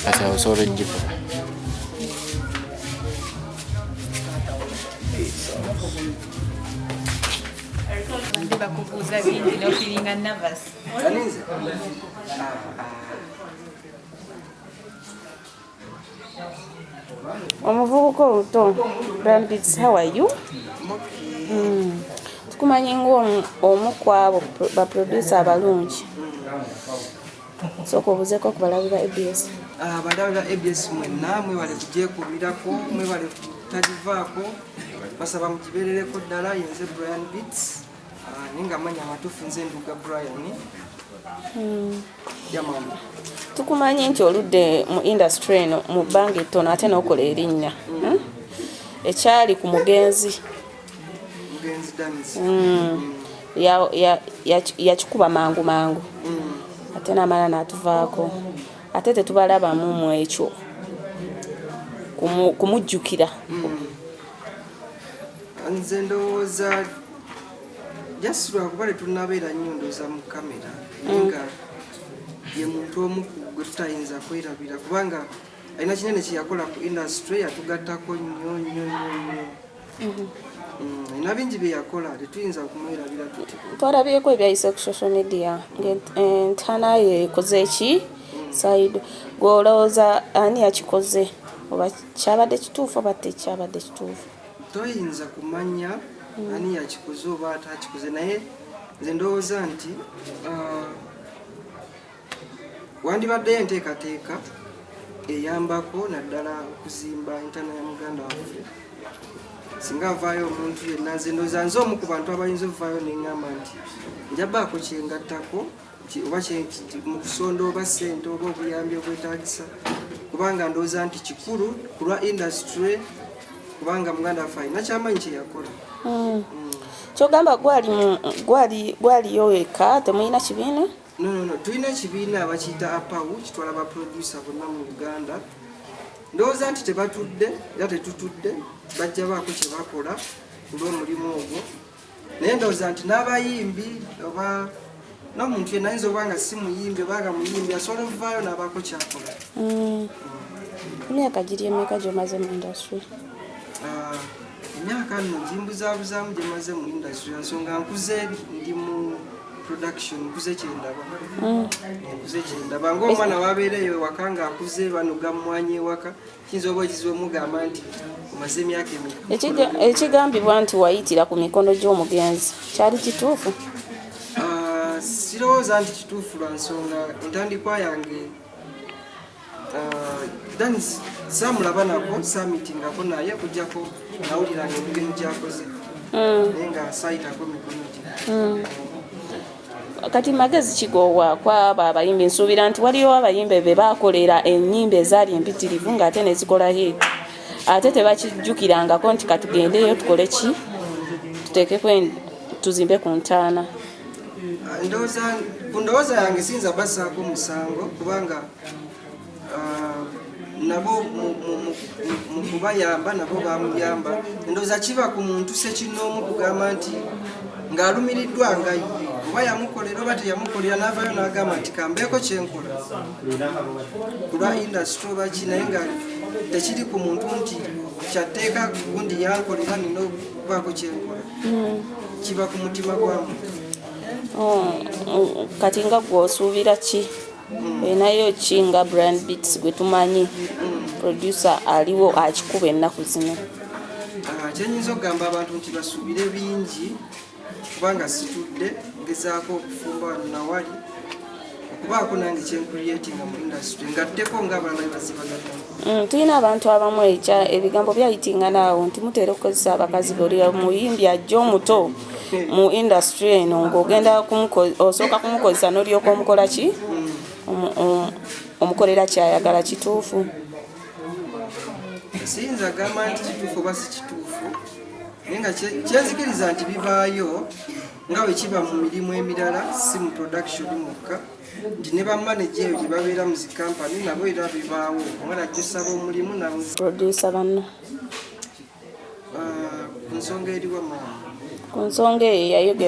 Kati awo osobola ogivuga. Bakubuuza bingi nofiringa nervous. Omuvubuka omuto Brian Beats, how are you? Tukumanyi ng'omu ku abo ba producer abalungi. Sooka obuzeeko ku balabi ba ABS. Abalabi ba ABS mwenna mwebale kugyekuumirako, mwebale kutagivaako, basaba mugibeerereko ddala. Yenze Brian Beats, naye nga amanya amatuufu nze Nduga Brian. Yamama. Tukumanyi nti oludde mu industry eno mu bbanga ettono ate n'okola erinnya. Ekyali ku mugenzi. Mugenzi Danis. Yakikuba mangu mangu. Ate n'amala n'atuvaako. Ate tetubalabamu mu ekyo. Kumujjukira. Nze ndowooza just lwakuba tetunnabeera nnyo ndowooza mu kamera, naye nga ye muntu omu gwe tutayinza kwerabira kubanga alina kinene kye yakola ku industry, yatugattako nnyo nnyo nnyo nnyo. Alina bingi bye yakola, tetuyinza kumwerabira tuti. Twalabyeko ebyayise ku social media ng'entaana ye ekoze ki side. Gw'olowooza ani yakikoze, oba kyabadde kituufu oba tekyabadde kituufu? Toyinza kumanya ani yakikoze oba atakikoze, naye nze ndowooza nti wandibaddeyo enteekateeka eyambako naddala okuzimba entaana ya muganda waffe. Singa avaayo omuntu yenna, nze ndowooza nze omu ku bantu abayinza okuvaayo neŋŋamba nti njabaako kyengattako oba mu kusonda oba ssente oba obuyambi obwetaagisa, kubanga ndowooza nti kikulu ku lwa industry, kubanga muganda waffe alina kyamanyi kye yakola. Kyogamba gwaliyo weka, temulina kibiina? No, no, no. Tulina ekibiina abakiyita APAU, kitwala ba producer bonna mu Uganda. Ndowooza nti tebatudde era tetutudde, bajja baako kye bakola ku lw'omulimu ogwo, naye ndowooza nti n'abayimbi oba n'omuntu yenna ayinza oba nga si muyimbi oba nga muyimbi asobola okuvaayo n'abaako kyakola. Emyaka giri emeka gy'omaze mu industry? Emyaka nno gimbuzaabuzaamu gye maze mu industry, nsonga nkuze ndi mu production, nkuze kyendaba. Nkuze kyendaba ng'omwana wabeera eyo ewaka ng'akuze banoga mmwanyi ewaka, kiyinza oba ekizibu omugamba nti omaze emyaka emeka. Ekigambibwa nti wayitira ku mikono gy'omugenzi kyali kituufu? Sirowooza nti kituufu lwa nsonga entandikwa yange, then saamulaba nako, saamitingako naye okuggyako nawuliranga emirimu gyakoze, naye nga saayitako mikono gye. Kati magezi kigoowa kwabo abayimbi? Nsuubira nti waliyo abayimbi be bakolera ennyimba ezaali empitirivu ng'ate nezikola hit, ate tebakijjukirangako nti katugendeyo tukole ki, tuteekeko tuzimbe ku ntaana. Ndowooza ku ndowooza yange siyinza bassaako musango kubanga nabo mu kubayamba nabo bamuyamba. Ndowooza kiba ku muntu sekinnoomu kugamba nti ng'alumiriddwa nga ye oba yamukolera oba teyamukolera, n'avaayo n'agamba nti kambeeko kyenkola ku lwa industry oba ki, naye nga tekiri ku muntu nti kyatteeka gundi yankolera nina okubaako kyenkola. Kiba ku mutima gwa muntu. Oh, kati nga gwe osuubira ki, olinayo ki nga Brian Beats gwe tumanyi, producer aliwo akikuba ennaku zino? Kyenyinza okugamba abantu nti basuubire bingi, kubanga situdde, ngezaako okufumba wano nawali okubaako nange kyencreatinga mu industry ngatteko ngaabalala bebazibagattamu. Tulina abantu abamu ebigambo byayitingana awo nti mutera okukozesa abakazi. Buli muyimbi ajja omuto mu industry eno ng'ogenda osooka kumukozesa n'olyoka omukola ki, omukolera kyayagala. Kituufu? Siyinza gamba nti kituufu oba si kituufu, naye nga kyenzikiriza nti bibaayo nga bwe kiba mu mirimu emirala, si mu production mwokka, nti ne bamaneja eyo gye babeera mu zi kampani nabo era bibaawo, omwana ajja osaba omulimu nawe. Producer banno. Ku nsonga eriwa, maama? Ku nsonga eyo yayogera.